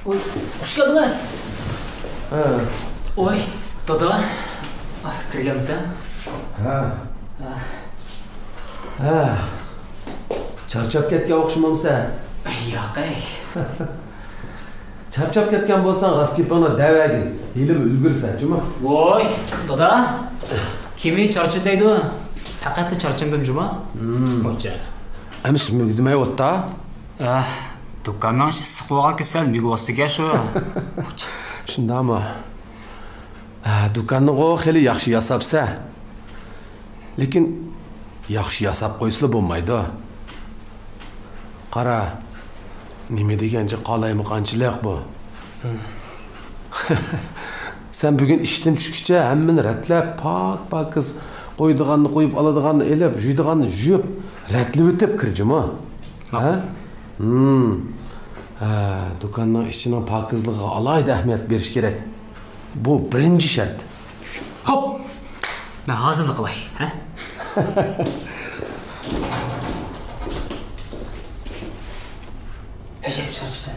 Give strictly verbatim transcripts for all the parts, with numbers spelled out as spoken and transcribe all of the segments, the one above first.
ۋوي، خۇش كەلدىڭىز. ھە. ۋوي، دادا. ئاھ، كىرگەنمىكەن؟ ھە. ھە. چارچاپ كەتكەن ئوخشىمامسەن؟ ياق، ئەي. چارچاپ كەتكەن بولساڭ، راست گېپىڭنى دەۋەرگىن. ھېلىمۇ ئۈلگۈرىسەن جۇمۇ. ۋوي، دادا. كىمى چارچىتايدۇ؟ پەقەتلا چارچاندىم جۇمۇ. ھىم. ئوچا. ئەمىسە مۈگدىمەي ئوتتا. ئەھ، دۇكاننىڭ ئىچى ئىسسىق بولغان كېسەل مۈگۈۋاستىكەن شۇ. شۇنداقمۇ؟ ئە، دۇكاننىغۇ خېلى ياخشى ياساپسە. لېكىن ياخشى ياساپ قويسىلا بولمايدۇ. قارا، نېمە دېگەن جىق قالايمىقانچىلىق بۇ. سەن بۈگۈن ئىشتىن چۈشكىچە ھەممىنى رەتلەپ، پاك-پاكىز، قويىدىغاننى قويۇپ، ئالىدىغاننى ئېلىپ، جۇيىدىغاننى جۇيۇپ، رەتلىۋېتىپ كىر جۇمۇ. ھە؟ ھىم. ھە، دۇكاننىڭ ئىچىنىڭ پاكىزلىقىغا ئالاھىدە ئەھمىيەت بېرىش كېرەك. بۇ بىرىنچى شەرت. خوپ، مەن ھازىرلا قىلاي، ھە؟ ھەجەپ چارچىدى.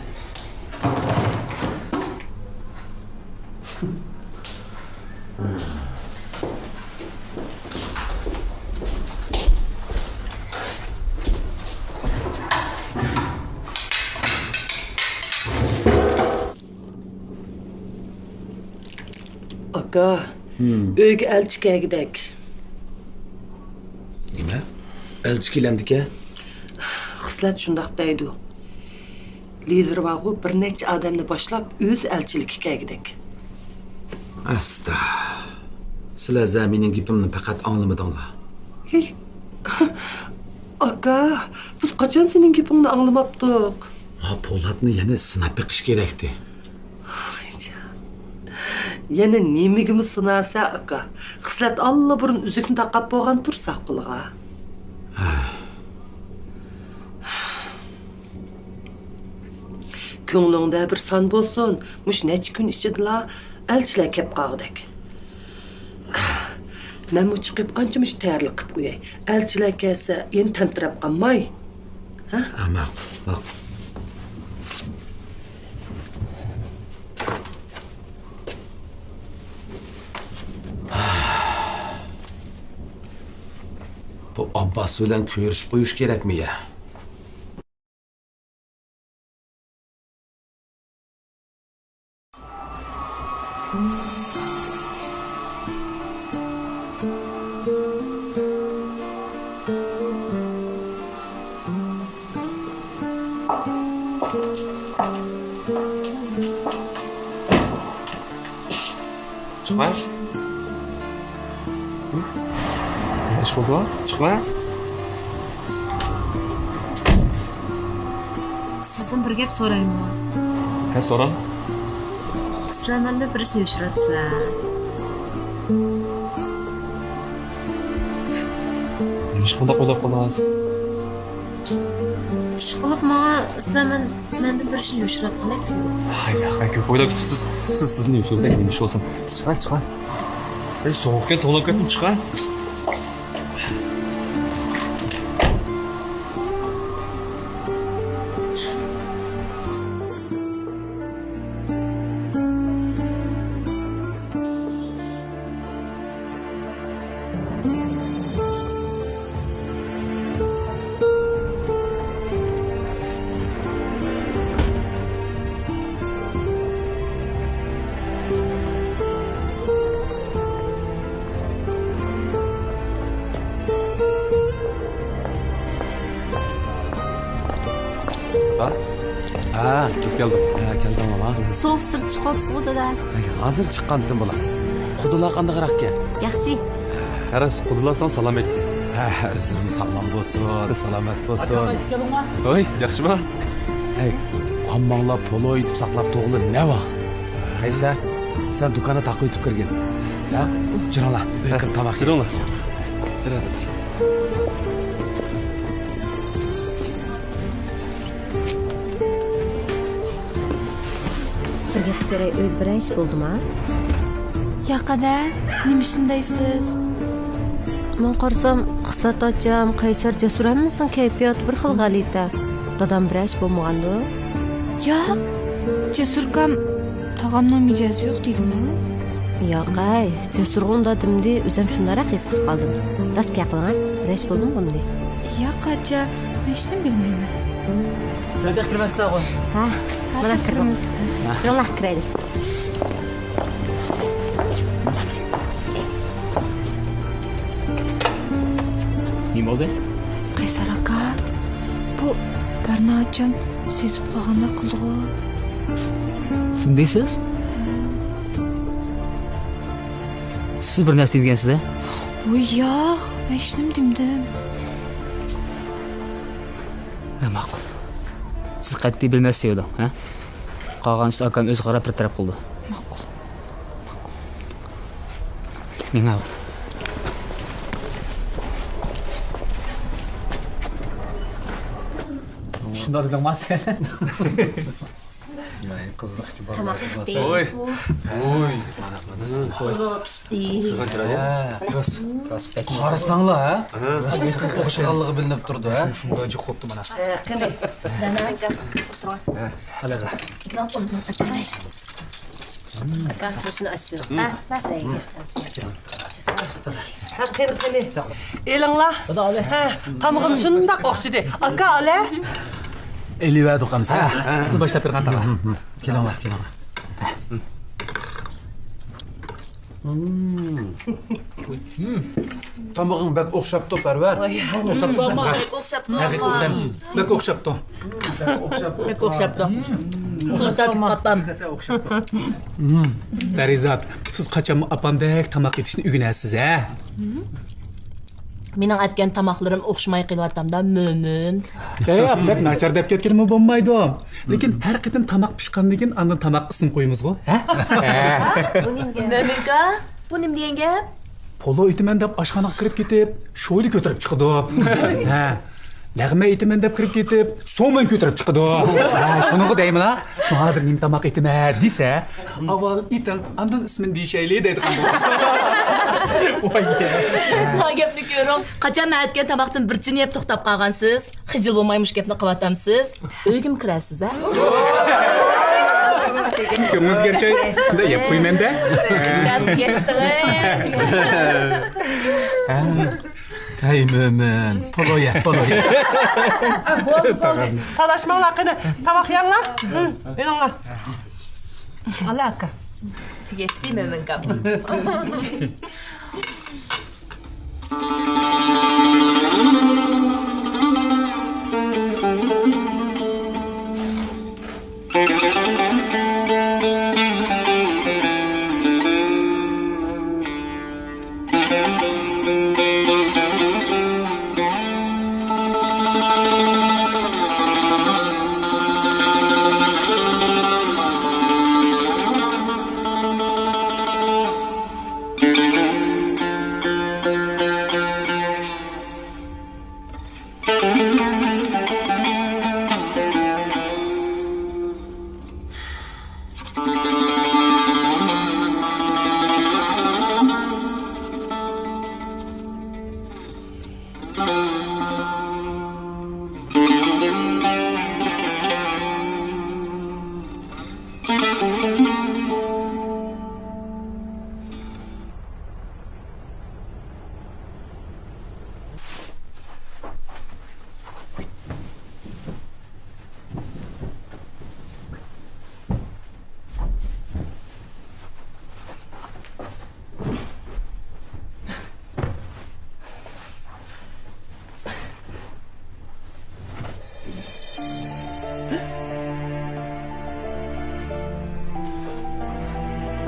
ئاكا، ھىم. ئۆيگە ئەلچى كەلگۈدەك. نېمە؟ ئەلچى كېلەمدىكەن؟ خىسلەت شۇنداق دەيدۇ. لىدىر بارغۇ، بىر نەچچە ئادەمنى باشلاپ، ئۆزى ئەلچىلىككە كەلگۈدەك. ئاستا. سىلەر زە مېنىڭ گېپىمنى پەقەت ئاڭلىمىدىڭلار. ھېي، ئاكا، بىز قاچان سېنىڭ گېپىڭنى ئاڭلىماپتۇق؟ ھا، پولاتنى يەنە سىناپ بېقىش كېرەكتى. يەنە نېمىگىمۇ سىنارسەن، ئاكا؟ خىسلەت ئاللىبۇرۇن ئۈزۈكنى تاقاپ بولغان تۇرسا قولىغا. ھە. كۆڭلۈڭدە بىر سان بولسۇن، مۇشۇ نەچچە كۈن ئىچىدىلا ئەلچىلەر كەپ قالغۇدەك. مەنمۇ چىقىپ ئانچە-مۇنچە تەييارلىق قىپ قوياي. ئەلچىلەر كەلسە، يەنە تەمتىرەپ قالماي. ھە؟ ھە، ماقۇل، ماقۇل. بۇ ئابباس بىلەن كۆرۈشۈپ قويۇش كېرەكمۇ يا؟ چىقماي. نېمە ئىش بولدى؟ چىقما. سىزدىن بىر گەپ سورايمۇ؟ ھە، سورا. سىلەر مەندىن بىر ئىشنى يوشۇرۇۋاتىسىلەر. نېمىشقا بۇنداق ئويلاپ قالدىڭىز؟ ئىشقىلىپ ماڭا سىلەر مەن، مەندىن بىر ئىشنى يوشۇرۇۋاتقاندەك تۇيۇلىدۇ. ھاي، ھاي، كۆپ ئويلاپ كېتىپسىز. سىز، سىزنى يوشۇرۇۋاتقاندەك نېمە ئىش بولسۇن. چىقاڭ، چىقاڭ. ئەي، سوغۇقكەن، توڭلاپ كەتتىم، چىقاڭ. ھە؟ ھە، بىز كەلدۇق. ھە، كەلدىڭلارمۇ؟ سوغۇق سىرت چىقىۋاپسىغۇ، دادا. ھەي، ھازىر چىققانتىم بۇلار. خۇدىلار قانداقراقكەن؟ ياخشى. ھە، راست، خۇدىلار ساڭا سالام ئېيتتى. ھە، ھە، ئۆزلىرىمۇ ساغلام بولسۇن، سالامەت بولسۇن. ھوي، ياخشىما؟ ھەي، ھامماڭلار پولۇ ئېيتىپ ساقلاپ تۇرغىلى نە ۋاق؟ قەيسەر، سەن دۇكاننى تاقىۋېتىپ كىرگىن. ھە؟ جۈرۈڭلار، ئۆيگە كىرىپ تاماق يەيلى. جۈرۈڭلار. جۈرۈڭ. بىر گەپ سوراي، ئۆيدە بىرەر ئىش بولدىما؟ ياق، ئەدە، نېمە ئىشنى دەيسىز؟ مەن قارىسام، خىسلەت ئاچام، قەيسەر، جەسۇر ھەممىسىنىڭ كەيپىياتى بىر خىل غەلىتە. دادام بىرەر ئىش بولمىغاندۇ؟ ياق. جەسۇركام تاغامنىڭ مىجەزى يوق دېدىمۇ؟ ياق ئەي، جەسۇرغۇ ئۇنداق دېمىدى، ئۆزۈم شۇنداقراق ھېس قىلىپ قالدىم. راست گەپ قىلىڭ ھە، رەش بولدۇمغۇ ئەمدى؟ ياق ئاچا، مەن ھېچنېمە بىلمەيمەن. سىلەر تېخى كىرمەپسىلەرغۇ؟ ھە، مانا كىردۇق. كىرىمىز. ھە. يۈرۈڭلار، كىرەيلى. نېمە بولدى؟ قەيسەر ئاكا، بۇ بەرنا ئاچام سېزىپ قالغاندەك قىلدىغۇ. نېمە دەيسىز؟ سىز بىر نەرسە دېمىگەنسىز ھە؟ ۋوي ياق، مەن ھېچنېمە دېمىدىم. ھە، ماقۇل. سىز قەتئىي بىلمەس دېۋىدۇ، ھە؟ قالغان ئىشنى ئاكام ئۆزى قاراپ بىر تەرەپ قىلىدۇ. ماقۇل. مېڭە. شۇنداق دېدىڭما سەن؟ قىزىق. تاماق چىقتى. ۋوي. ۋوي. پولۇ پىشتى. قارىساڭلار ھە؟ خۇشاللىقى بىلىنىپ تۇرىدۇ ھە؟ شۇنداق جىق قوپتۇ مانا. قېنى. ھە. ئىكرام، ئورنۇڭ ئەتراپى. ھە، ماشىنا ئاچىۋېرىڭ. ھە، ماشىنا. ھە، قېنى، قېنى. ئېلىڭلار. ھە، تامىقىم شۇنداق ئوخشىدى. ئاكا، ئالە. ئېلىۋەردۇق ئەمسە. ھە، ھە. سىز باشلاپ بېرىڭ، تاماق. كېلىڭلار، كېلىڭلار. تامىقىڭ بەك ئوخشاپتۇ، پەرۋەر. بەك ئوخشاپتۇ. ھەقىقەتەن بەك ئوخشاپتۇ. بەك ئوخشاپتۇ. پەرىزات، سىز قاچانمۇ ئاپامدەك تاماق ئېتىشنى ئۆگىنەسىز ھە؟ مېنىڭ ئەتكەن تاماقلىرىم ئوخشىماي قېلىۋاتامدا، مۆمىن. ياق، ياق، بەك ناچار دەپ كەتكىنىمۇ بولمايدۇ. لېكىن ھەر قېتىم تاماق پىشقاندىن كېيىن ئاندىن تاماققا ئىسىم قويىمىزغۇ، ھە؟ مۆمىنكا، بۇ نېمە دېگەن گەپ؟ پولۇ ئېتىمەن دەپ ئاشخانىغا كىرىپ كېتىپ، شويلا كۆتۈرۈپ چىقىدۇ. ھە. لەغمەن ئېتىمەن دەپ كىرىپ كېتىپ، سومەن كۆتۈرۈپ چىقىدۇ. ھە، شۇنىڭغا دەيمىلا، شۇ ھازىر نېمە تاماق ئېتىمەن دېسە، ئاۋۋال ئېتىڭ، ئاندىن ئىسمىنى دېيىشەيلى دەيدىغان. ۋاي. ھە، گەپنى كۆرۈڭ. قاچان مەن ئەتكەن تاماقتىن بىر چىنە يەپ توختاپ قالغانسىز؟ خىجىل بولماي مۇشۇ گەپنى قىلىۋاتامسىز؟ ئۆيگىمۇ كىرەرسىز ھە؟ كۆڭلىڭىزگە يارىشاي. شۇنداق يەپ قويىمەن دە. ھەي مۆمىن، پولۇ يە، پولۇ يە. بولدى، بولدى. تالاشماڭلار، قېنى، تاماق يەڭلار. ھە، يېنىڭلار. ئالا ئاكا. تۈگەشتى مۆمىنكام.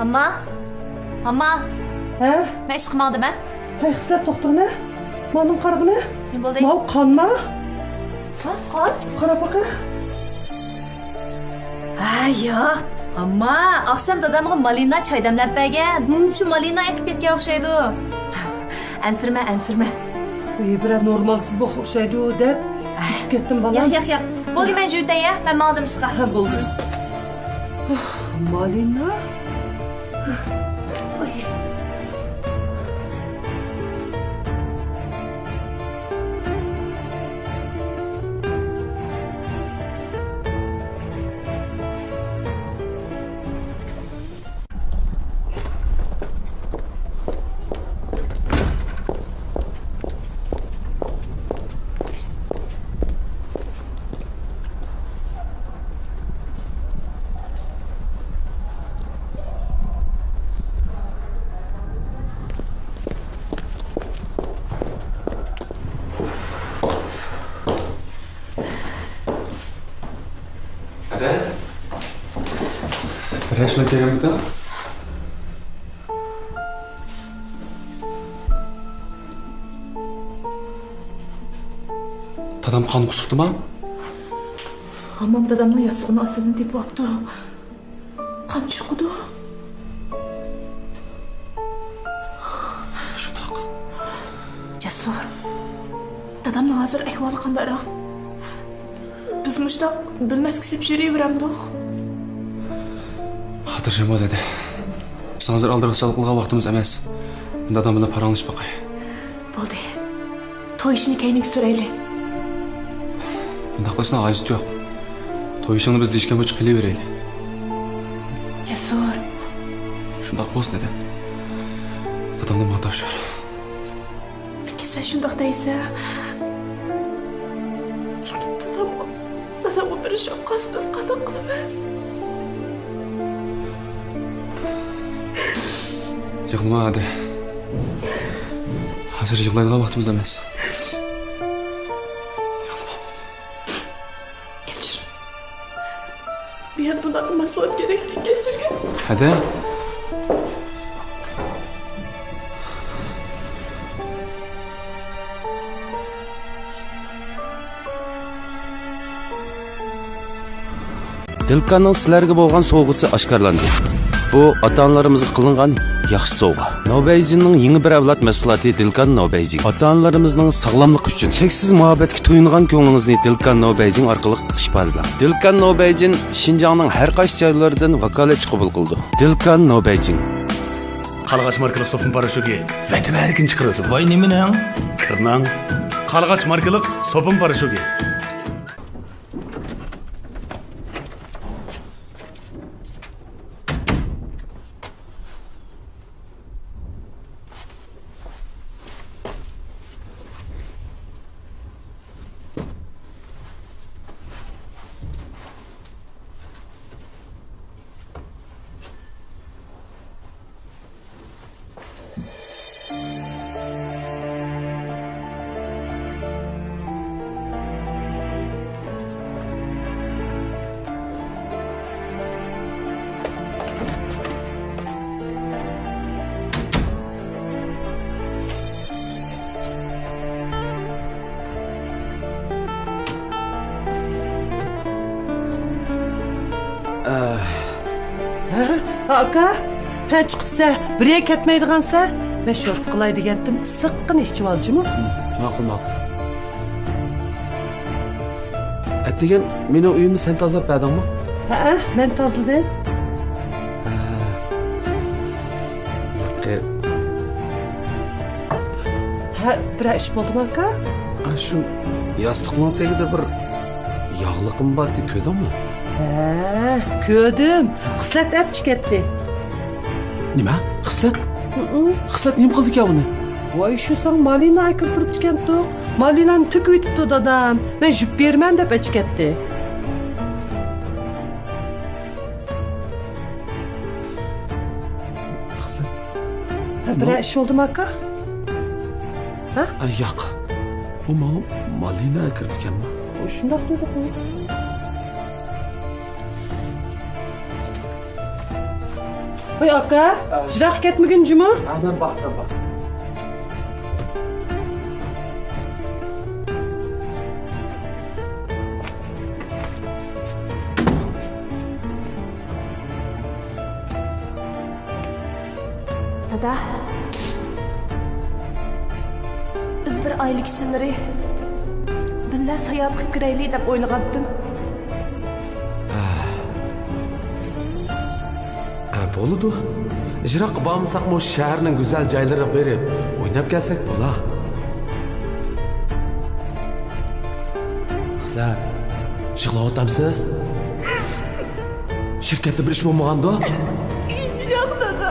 ئامما، ئامما. ھە؟ مەن ئىشقا ماڭدىم ھە. ھەي، خىسلەت، توختىغىنە. ماندىن قارىغىنە. نېمە بولدى؟ ماۋۇ قانما. ھە، قان؟ قاراپ باقە. ھە، ياق. ئامما، ئاخشام دادامغا مالىنا چاي دەملەپ بەرگەن. ھىم. شۇ مالىنا ئېقىپ كەتكەن ئوخشايدۇ. ئەنسىرىمە، ئەنسىرىمە. ئۆي بىرەر نورمالسىز بولغان ئوخشايدۇ دەپ چۆچۈپ كەتتىم بالام. ياق، ياق، ياق. بولدى، مەن يۇيۇناي ھە. مەن ماڭدىم ئىشقا. ھە، بولدى. مالىنا؟ ياشنىڭ كەينىمىكى. دادام قان قۇسۇپتىما؟ ھاممام دادامنىڭ ياستۇقىنىڭ ئاستىدىن تېپىۋاپتۇ. قان چىقىدۇ. شۇنداق. جەسۇر، دادامنىڭ ھازىر ئەھۋالى قانداقراق؟ بىز مۇشۇنداق بىلمەسكە سېپىپ يۈرۈۋېرەمدۇق؟ خاتىرجەم بول، دەدە. بىز ھازىر ئالدىراقچىلىق قىلغان ۋاقتىمىز ئەمەس. دادام بىلەن پاراڭلىشىپ باقاي. بولدى. توي ئىشىنى كەينىگە سۈرەيلى. بۇنداق قىلىشنىڭ ھاجىتى يوق. توي ئىشىڭنى بىز دېيىشكەن بويىچە قىلىۋېرەيلى. جەسۇر. شۇنداق بولسۇن، دەدە. دادامنى ماڭا تاپشۇر. لېكىن سەن شۇنداق دەيسەن. لېكىن دادامغا، دادامغا بىر ئىش بولۇپ قالسا، بىز قانداق قىلىمىز؟ يىغلىما، ھادى. ھازىر يىغلايدىغان ۋاقتىمىز ئەمەس. كەچۈر. بۇ يەردە بۇنداق قىلماسلىقىم كېرەكتى، كەچۈرگىن. ھەدە؟ دىلكاننىڭ سىلەرگە بولغان سوۋغىسى ئاشكارىلاندى. بۇ ئاتا-ئانىلىرىمىزغا قىلىنغان ياخشى سوۋغا. نوبەيجىننىڭ يېڭى بىر ئەۋلاد مەھسۇلاتى دىلكان نوبەيجىن. ئاتا-ئانىلىرىمىزنىڭ ساغلاملىقى ئۈچۈن چەكسىز مۇھەببەتكە تويۇنغان كۆڭلىڭىزنى دىلكان نوبەيجىن ئارقىلىق ئىپادىلەڭ. دىلكان نوبەيجىن شىنجاڭنىڭ ھەر قايسى جايلىرىدىن ۋاكالەتچى قوبۇل قىلىدۇ. دىلكان نوبەيجىن. قارلىغاچ ماركىلىق سوپۇن پاراشوكى ۋەتىۋەرگىنى چىقىرىۋېتىدۇ. ۋاي، نېمىنىڭ؟ كىرنىڭ. قارلىغاچ ماركىلىق سوپۇن پاراشوكى. ھە، ئاكا؟ ھە، چىقىپسە، بىر يەرگە كەتمەيدىغانسە؟ مەن شورپا قىلاي دېگەنتىم، ئىسسىققىنە ئىچىۋال جۇمۇ. ماقۇل، ماقۇل. ئەتىگەن مېنىڭ ئۆيۈمنى سەن تازىلاپ بەردىڭمۇ؟ ھەئە، مەن تازىلىدىم. ھە. ياقى. ھە، بىرەر ئىش بولدىمۇ، ئاكا؟ ئا، شۇ ياستۇقنىڭ تېگىدە بىر ياغلىقىم بار ئىدى، كۆردۈڭمۇ؟ ھە، كۆردۈم. خىسلەت ئەپ چىكەتتى. نېمە؟ خىسلەت؟ ھىم. خىسلەت نېمە قىلدىكەن ئۇنى؟ ۋاي، شۇ ساڭا مالىنا ئەكىرىپ تۇرۇپتىكەنتۇق. مالىنانى تۆكۈۋېتىپتۇ دادام. مەن يۇيۇپ بېرىمەن دەپ ئەچىكەتتى. خىسلەت. ھە، بىرەر ئىش بولدىمۇ، ئاكا؟ ھە؟ ئا، ياق. ئۇ ماڭا مالىنا ئەكىرىپتىكەنما؟ ئۇ شۇنداق دېدىغۇ. ۋاي ئاكا، ئە. يىراق كەتمىگىن جۇمۇ. ئە، مەن بار، مەن بار. دادا، بىز بىر ئائىلە كىشىلىرى بىللە ساياھەت قىلىپ كىرەيلى دەپ ئويلىغانتىم. ھە، بولىدۇ. يىراققا بارمىساقمۇ، شەھەرنىڭ گۈزەل جايلىرىغا بېرىپ ئويناپ كەلسەك بولا. قىزلار، يىغلاۋاتامسىز؟ شىركەتتە بىر ئىش بولمىغاندۇ؟ ياق، دادا.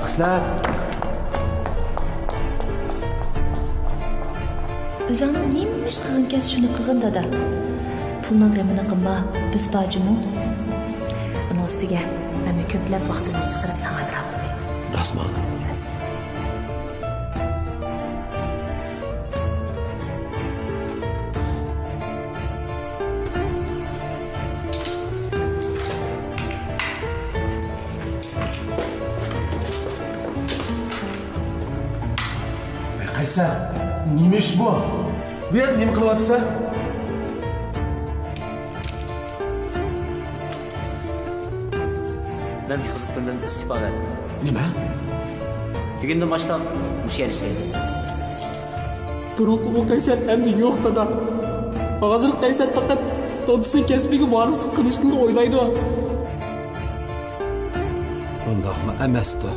قىزلار. ئۆزۈڭنىڭ نېمە ئىش قىلغىنىكەنسەن، شۇنى قىلغىن، دادا. پۇلنىڭ غېمىنى قىلما، بىز بار جۇمۇ. ئۇنىڭ ئۈستىگە مەنمۇ كۆپلەپ ۋاقتىمنى چىقىرىپ ساڭا ھەمراھ بولىمەن. راستمۇ؟ راست. سەن، نېمە ئىش بۇ؟ بۇ يەردە نېمە قىلىۋاتىسەن؟ مەن خىزمىتىمدىن ئىستېپا بەردىم. نېمە؟ بۈگۈندىن باشلاپ مۇشۇ يەردە ئىشلەيمەن. بۇرۇنقى ئۇ قەيسەر ئەمدى يوق، دادا. ھازىر قەيسەر پەقەت دادىسىنىڭ كەسپىگە ۋارىسلىق قىلىشنىلا ئويلايدۇ. ئۇنداقمۇ ئەمەستۇ؟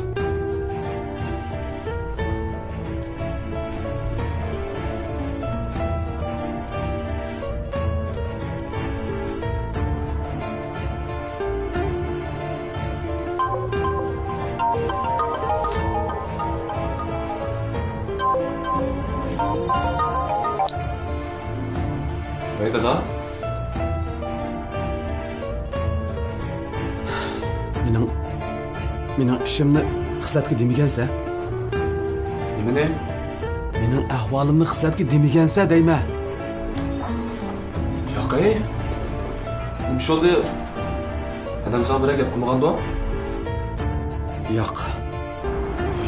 ۋەي، دادا. مېنىڭ، مېنىڭ ئىشىمنى خىسلەتكە دېمىگەنسە؟ نېمىنى؟ مېنىڭ ئەھۋالىمنى خىسلەتكە دېمىگەنسە دەيمەن. ياقەي، نېمە ئىش بولدى؟ ئادەم ساڭا بىرەر گەپ قىلمىغاندۇ؟ ياق.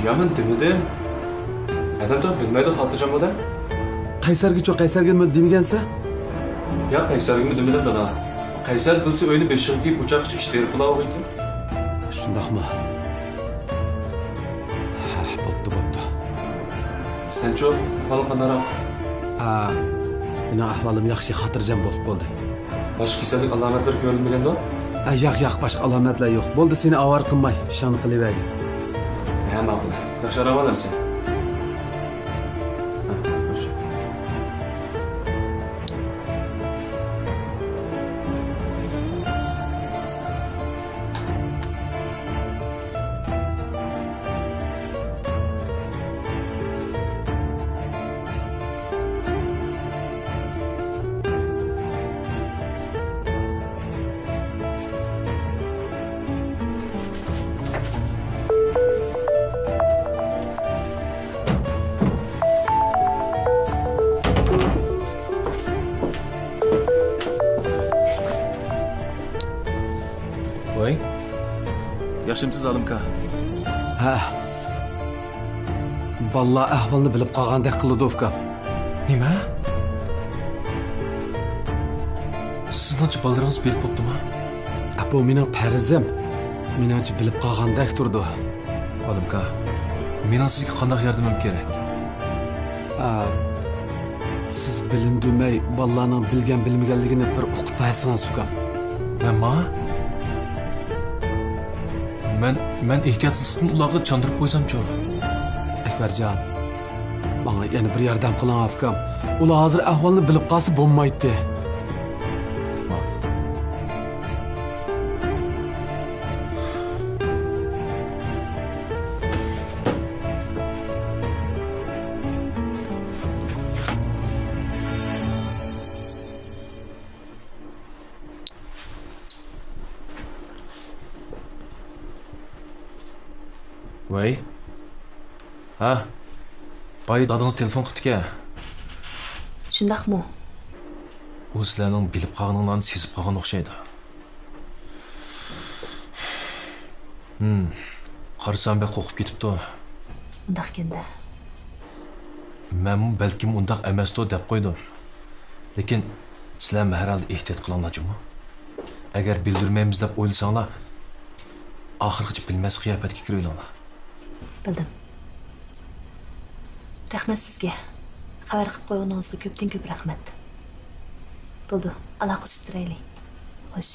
يا، مەن دېمىدىم. ئادەم تېخى بىلمەيدۇ، خاتىرجەم بول. قەيسەرگىچۇ، قەيسەرگىمۇ دېمىگەنسە؟ ياق، قەيسەرگىمۇ دېمىدىم، دادا. قەيسەر بىلسە ئۆينى بېشىغا كىيىپ، بۇ چاغقىچە ئىش تېرىپ بولاۋېرىدۇ. شۇنداقمۇ؟ ھە، بوپتۇ، بوپتۇ. سەنچۇ، ئەھۋالىڭ قانداقراق؟ ھە، مېنىڭ ئەھۋالىم ياخشى، خاتىرجەم بول، بولدى. باشقا كېسەللىك ئالامەتلىرى كۆرۈلمىگەندۇ؟ ھە، ياق، ياق، باشقا ئالامەتلەر يوق. بولدى، سېنى ئاۋارە قىلماي، ئىشىڭنى قىلىۋەرگىن. ھە، ماقۇل. ياخشى ئارام ئالامسەن؟ ھە، خوش. ۋاي. ياخشىمسىز، ئالىمكا؟ ھە. بالىلار ئەھۋالنى بىلىپ قالغاندەك قىلىدۇ، ئۇكام. نېمە؟ سىزنىڭچە بالىلىرىڭىز بىلىپ بوپتۇما؟ ئە، بۇ مېنىڭ پەرىزىم. مېنىڭچە بىلىپ قالغاندەك تۇرىدۇ. ئالىمكا، مېنىڭ سىزگە قانداق ياردىمىم كېرەك؟ ئا، سىز بىلىندۈرمەي بالىلارنىڭ بىلگەن-بىلمىگەنلىكىنى بىر ئۇقۇپ بەرسىڭىز، ئۇكام. مەنما؟ مەن، مەن ئېھتىياتسىزلىقتىن ئۇلارغا چاندۇرۇپ قويسامچۇ؟ ئەكبەرجان، ماڭا يەنە بىر ياردەم قىلىڭ، ئۇكام. ئۇلار ھازىر ئەھۋالنى بىلىپ قالسا بولمايتتى. ماقۇل. ۋەي. ھە. بايا دادىڭىز تېلېفون قىپتىكەن. شۇنداقمۇ؟ ئۇ سىلەرنىڭ بىلىپ قالغىنىڭلارنى سېزىپ قالغان ئوخشايدۇ. ھىم، قارىسام بەك قورقۇپ كېتىپتۇ. ئۇنداق ئىكەن-دە. مەنمۇ بەلكىم ئۇنداق ئەمەستۇ دەپ قويدۇم. لېكىن سىلەرمۇ ھەر ھالدا ئېھتىيات قىلىڭلار جۇمۇ. ئەگەر بىلدۈرمەيمىز دەپ ئويلىساڭلار، ئاخىرغىچە بىلمەس قىياپەتكە كىرىۋېلىڭلار. بىلدىم. رەھمەت سىزگە. خەۋەر قىلىپ قويغىنىڭىزغا كۆپتىن كۆپ رەھمەت. بولدى، ئالاقىلىشىپ تۇرايلى. خوش.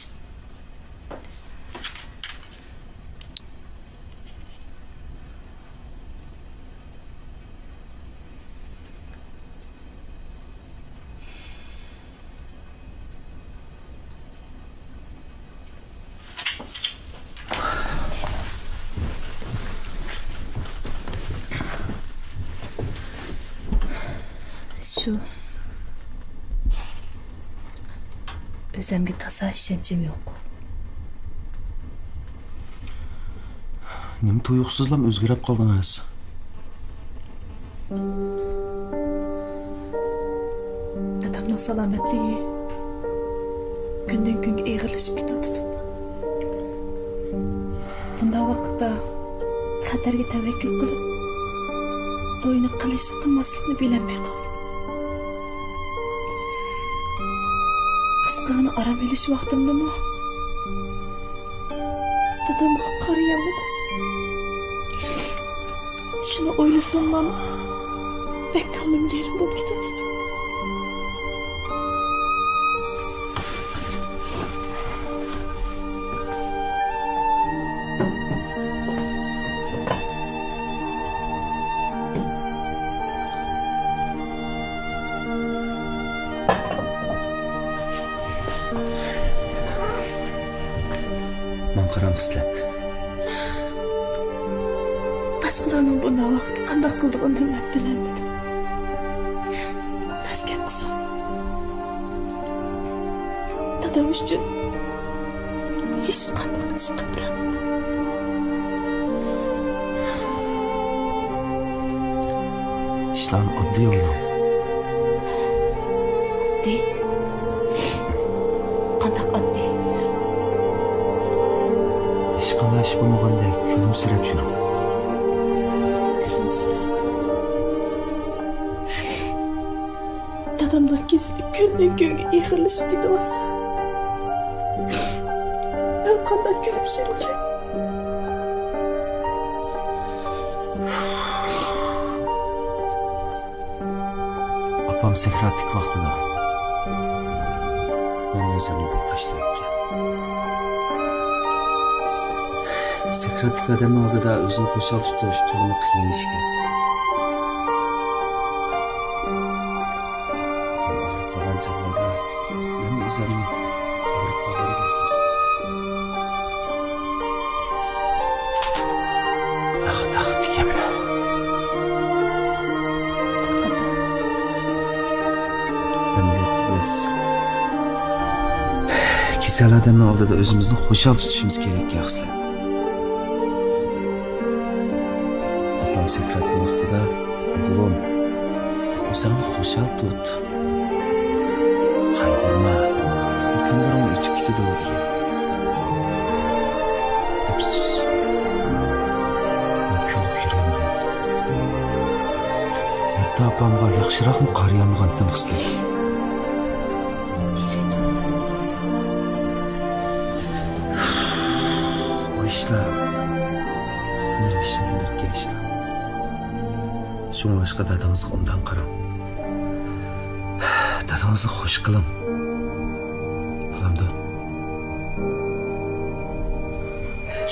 شۇ. ئۆزۈمگە تازا ئىشەنچىم يوق. نېمە تۇيۇقسىزلا ئۆزگىرىپ قالدىڭىز؟ دادامنىڭ سالامەتلىكى كۈندىن-كۈنگە ئېغىرلىشىپ كېتىۋاتىدۇ. بۇنداق ۋاقىتتا خەتەرگە تەۋەككۈل قىلىپ، توينى قىلىش، قىلماسلىقنى بىلەلمەي قالدىم. قىسقىغىنە ئارام ئېلىش ۋاقتىمدىمۇ دادامغا قارىيالمىدىم. شۇنى ئويلىساملا بەك كۆڭلۈم يېرىم بولۇپ كېتىۋاتىدۇ. ماڭا قاراڭ، خىسلەت. باشقىلارنىڭ بۇنداق ۋاقىتتا قانداق قىلىدىغىنىنى مەن بىلەلمىدىم. راست گەپ قىلسام، دادام ئۈچۈن ھېچقانداق ئىش قىلىپ بېرەلمىدىم. ئىشلارنى ئاددىي ئويلاڭ. ئاددىي؟ قانداق ئاددىي؟ ھېچقانداق ئىش بولمىغاندەك كۈلۈمسىرەپ يۈرۈڭ. كۈلۈمسىرەپ؟ دادامنىڭ كېسىلى كۈندىن-كۈنگە ئېغىرلىشىپ كېتىۋاتسا، مەن قانداق كۈلۈمسىرىيمەن؟ ئاپام سەكراتتىكى ۋاقتىدا مەن ئۆزۈمنى بىر تاشلاپ كەتكەن. سەكراتتىكى ئادەمنىڭ ئالدىدا ئۆزىنى خۇشال تۇتۇش تولىمۇ قىيىن ئىش ئىكەن. ئاپام ئاغرىپ قالغان چاغلاردا مەن ئۆزۈمنى ئاغرىپ قالغاندەك ھېس قىلدىم. ئاخ، تاختىكەن. ئەمدى بىز كېسەل ئادەمنىڭ ئالدىدا ئۆزىمىزنى خۇشال تۇتۇشىمىز كېرەك، يا خىسلەت. ئاپام سەكراتتا ۋاقتىدا، «ئوغلۇم، ئۆزۈڭنى خۇشال تۇت. قايغۇرما، بۇ كۈنلىرىڭ ئۆتۈپ كېتىدۇ» دېگەن. ئەپسۇس، مەن كۈلۈپ يۈرەلمىدىم. ھەتتا ئاپامغا ياخشىراقمۇ قارىيالمىغانتىم، خىسلەت. بۇ ئىشلار مېنىڭ بېشىمدىن ئۆتكەن ئىشلار. شۇڭلاشقا دادىڭىزغا ئوبدان قاراڭ. دادىڭىزنى خۇش قىلىڭ. بولامدۇ؟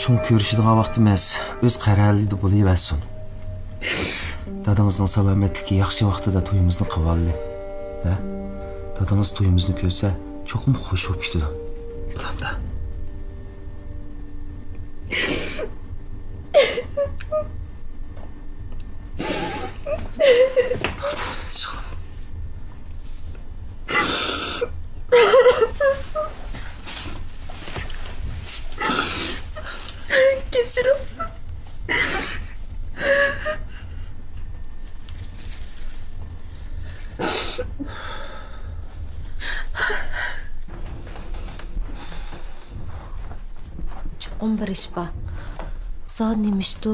شۇڭا كۆرۈشىدىغان ۋاقتىمىز ئۆز قەرەلىدە بولۇۋەرسۇن. دادىڭىزنىڭ سالامەتلىكى ياخشى ۋاقتىدا تويىمىزنى قىلىۋالىلى. ھە؟ دادىڭىز تويىمىزنى كۆرسە، چوقۇم خۇش بولۇپ كېتىدۇ. بولامدا؟ كەچۈرۈڭ. چوقۇم بىر ئىش بار. زادى نېمە ئىشتۇ؟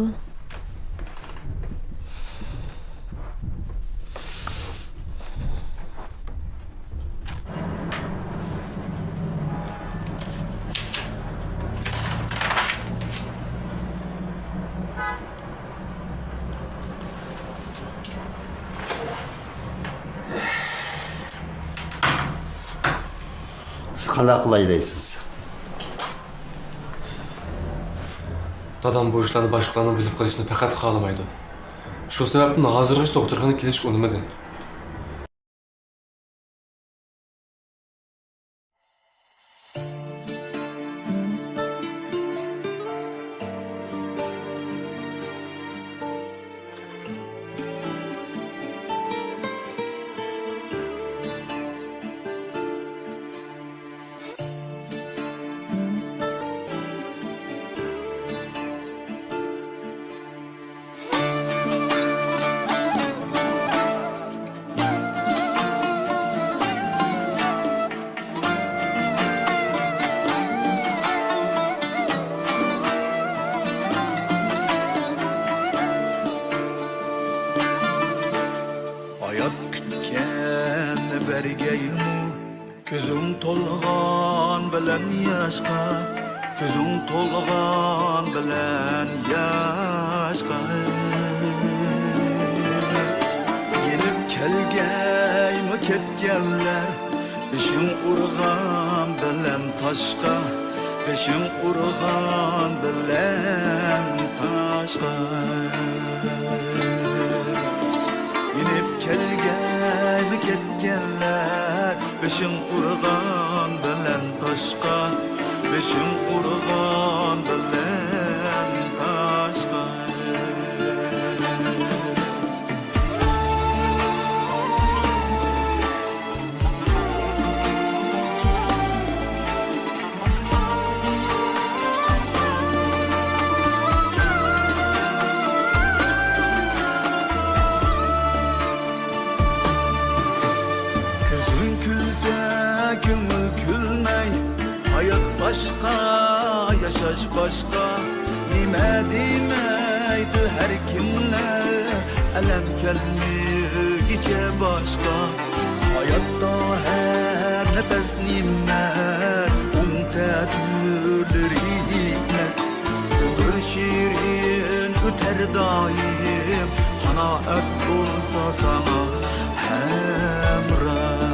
سىز قانداق قىلاي دەيسىز؟ دادام بۇ ئىشلارنى باشقىلارنىڭ بىلىپ قېلىشىنى پەقەت خالىمايدۇ. شۇ سەۋەبتىن ھازىرغىچە دوختۇرخانىغا كېلىشكە ئۇنىمىدى. بەرگەيمۇ كۆزۈڭ تولغان بىلەن ياشقا، كۆزۈڭ تولغان بىلەن ياشقا. يېنىپ كەلگەيمۇ كەتكەنلەر، بېشىڭ ئۇرغان بىلەن تاشقا، بېشىڭ ئۇرغان بىلەن تاشقا. يېنىپ كەلگەيمۇ كەتكەنلەر، بېشىڭ ئۇرغان بىلەن تاشقا، بېشىڭ ئۇرغان بىلەن تاشقا. كۆزۈڭ كۈلسە، كۆڭۈل كۈلمەي، ھايات باشقا، ياشاش باشقا. نېمە دېمەيدۇ ھەر كىملەر، ئەلەم كەلمىگۈچە باشقا. ھاياتتا ھەر نەپەس نېمە، ئۇنتە تۈرلىرى. ئۆمۈر شېرىن ئۆتەر دائىم، قانائەت بولسا ساڭا ھەمراھ.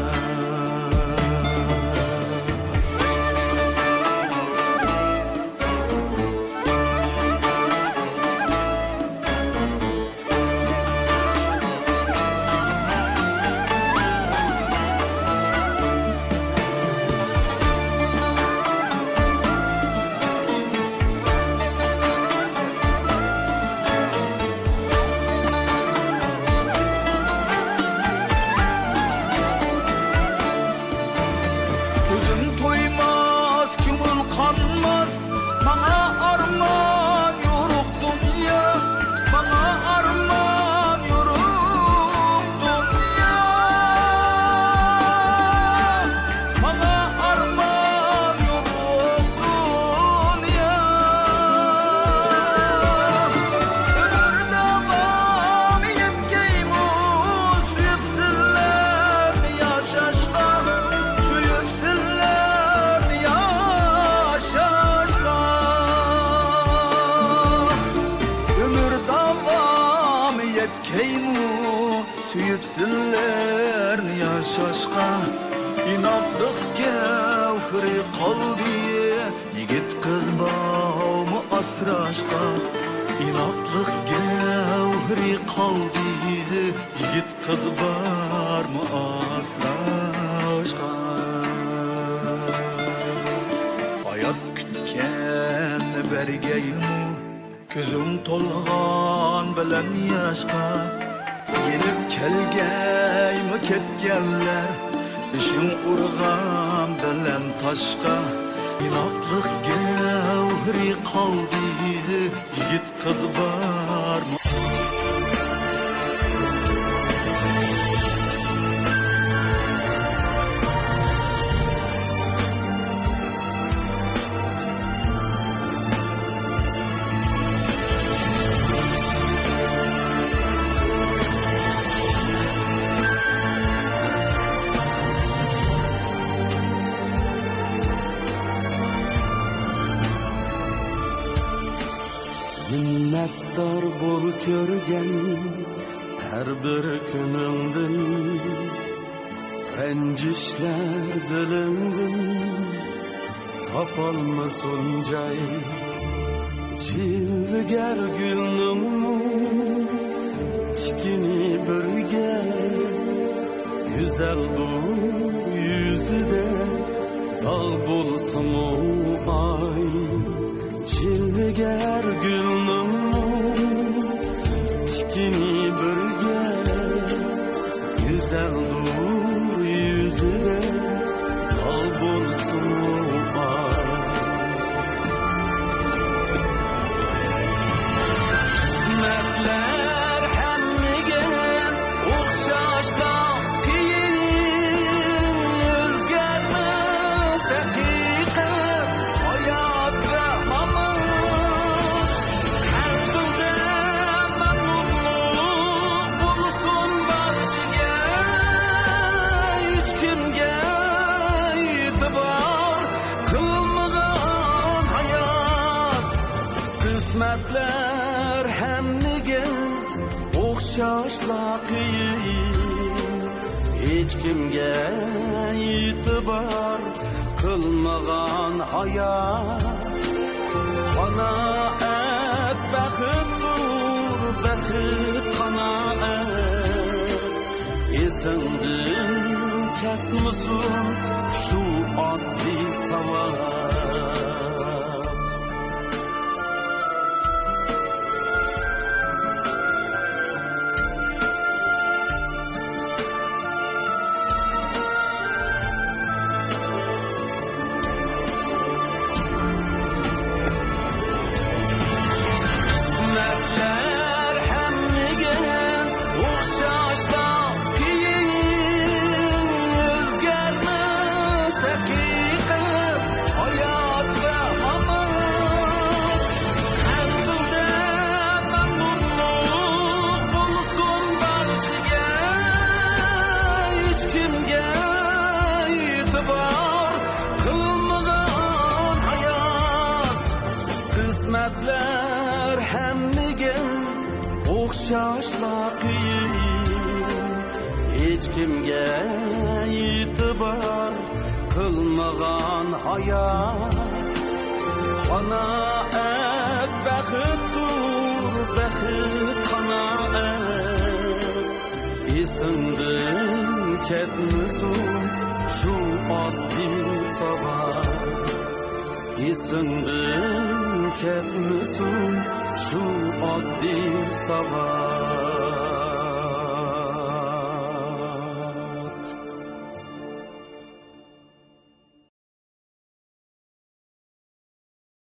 كۆزۈم تويماس، كۆڭۈل قانماس، ماڭا ئارمان يورۇق دۇنيا، ماڭا ئارمان يورۇق دۇنيا، ماڭا ئارمان يورۇق دۇنيا. ئۆمۈر داۋامى يەتكەيمۇ سۆيۈپ سىلەرنى ياشاشقا، سۆيۈپ سىلەرنى ياشاشقا. ئۆمۈر داۋامى يەتكەيمۇ سۆيۈپ سىلەرنى ياشاشقا. ئىناقلىق گەۋھىرى قالدى يىگىت قىز بارمۇ ئاسراشقا. ئىناقلىق گەۋھىرى قالدى يىگىت قىز بارمۇ ئاسراشقا. ھايات كۈتكەننى بەرگەيمۇ كۆزۈڭ تولغان بىلەن ياشقا. يېنىپ كەلگەيمۇ كەتكەنلەر، بېشىڭ ئۇرغان بىلەن تاشقا. ئىناقلىق گەۋھىرى قالدى، يىگىت قىز بارمۇ؟ مىننەتدار بول كۆرگەن ھەر بىر كۈنۈڭدىن، رەنجىشلەر دىلىڭدىن تاپالمىسۇن جاي. جىلۋىگەر گۈلنىڭمۇ تىكىنى بىرگە، گۈزەلدۇر يۈزىدە داغ بولسىمۇ ئاي. جىلۋىگەر گۈلنىڭمۇ تىكىنى بىرگە، گۈزەلدۇر يۈزىدە داغ بولسىمۇ ئاي. قىسمەتلەر ھەممىگە ئوخشاشلا قىيىن، ئۆزگەرمەس ھەقىقەت ھايات ۋە مامات. قىيىن، ھېچكىمگە ئېتىبار قىلمىغان ھايات. قانائەت بەختتۇر، بەخت قانائەت. ئېسىڭدىن كەتمىسۇن شۇ ئاددىي ساۋات. قىسمەتلەر ھەممىگە ئوخشاشلا قىيىن، ئۆزگەرمەس ھەقىقەت ھايات ۋە ئامال. مەنزىلدە مەمنۇنلۇق بولسۇن بارچىگە، ھېچكىمگە ئېتىبار قىلمىغان ھايات. قىسمەتلەر ھەممىگە ئوخشاشلا قىيىن، ھېچكىمگە ئېتىبار قىلمىغان ھايات. قانائەت بەختتۇر، بەخت قانائەت. ئېسىڭدىن كەتمىسۇن شۇ ئاددىي ساۋات. ئېسىڭدىن كەتمىسۇن شۇ ئاددىي ساۋات.